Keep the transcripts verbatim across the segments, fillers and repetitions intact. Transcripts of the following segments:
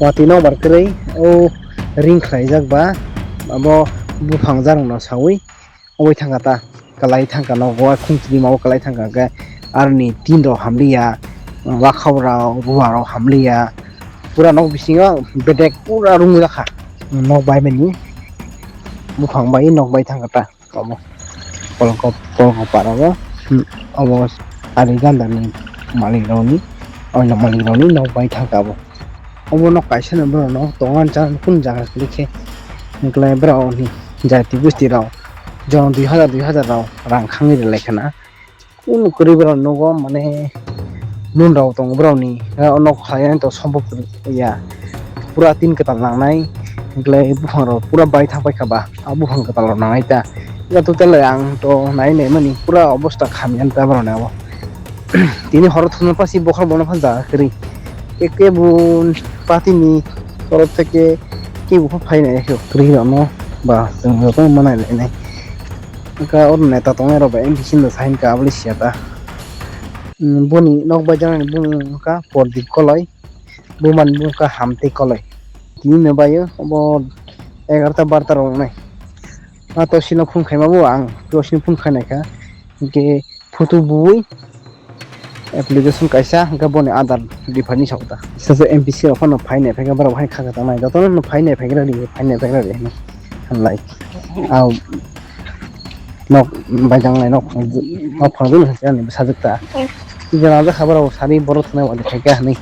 Watwi nokbar kwrwi o ring khlaijak ba abo buphang jarwngno sawi obai thangkha ta, kwlai thangkha nogo, khumchini mao kwlai thangkha hwnkhe aroni tin rok hamliya, wakhao rok, ruwa rok hamliya, pura nok bisingo bedek pura rungwi jakha nok baimani, buphang bai nok bai thangkha ta. Obo kolkop kolkop para o, hmm, obo ari ganda ni malik rok ni, oino malik rok ni nok bai thangkha obo. Obo nok kaisa no borok no tongan chan kun jaga klik khe, hwnkhe borok ni jati gosti rok jon dui hazar dui hazar rok rang khangwi rwlai khana. Kun kwrwi borok nogo mane loan rok tongo borok ni, o nok khlai to sombok ya pura tin kwtal nangnai, hwnkhe buphang rok pura bai thang paikha ba, a buphang kwtal rok nangnai ta. Ya total ang to nai nai mani pura obosta khamya ta borok ni abo. Tini horo thumna pasi bokhorok bono pha jaga kwrwi. Eke bo party ni torof theke kebo pha phainai khe kwrwi rokno ba chwng jotono manai lainai. Wngkha oro neta tongnai rok ba M P C no sainka aboni siya ta. Boni nok bai janani bumung wngkha Pordip Koloi, bumani bumung wngkha Hamtwi Koloi. Tini no baio obo egarota barota rok wngnai. A tosino phone khaima bo ang tosino phone khainai kha. Hwnkhe photo bui application kaisa hwnkhe boni Aadhaar refer ni sago ta. Sasa M P C rok phano phainai phaikhe borok hai kha kha tangnai jotono phano phainai phaikhe radi phainai phaikhe radi hinwi hamlai. Au nok bai jangnai nok nok phang dun hwnkhe ani bwsajwk ta. Tijla rwjak kha borok sari borok thwnai wadi phaikha hinwi.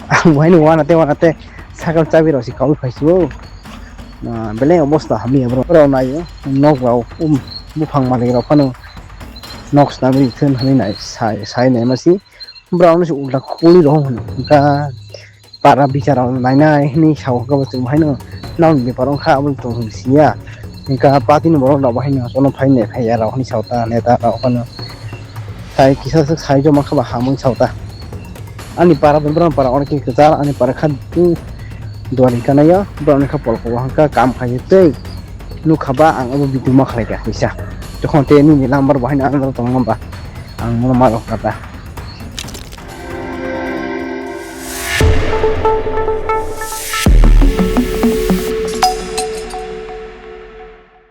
Ang bo haino wana tei wana tei sakal chabi rok se kaui phai sio. Ah, belai obosta hamya borok rok naio nok rok um buphang malik rok phano nok swnamwi thun hinwi nai sai sai nai masi borok no se ulta kuli rok hwn ka para bichar rok nai nai hinwi sao ka bo chwng haino nok ni bepar wngkha abo tong siya. Hingkha party ni borok rok bo haino jotono phai nai phai ya rok hinwi sao ta neta rok phano sai kisa swk sai joma kha ba hamwi sao ta. Ani para borok para onek khe kwchar ani para kha duari kana ya borok ni kha polko bo hangkha kam khai tei nukha ba ang abo video ma khlai kha kisa. Tokon te nini number bo haino ang tong namba ang ma rok kha ta.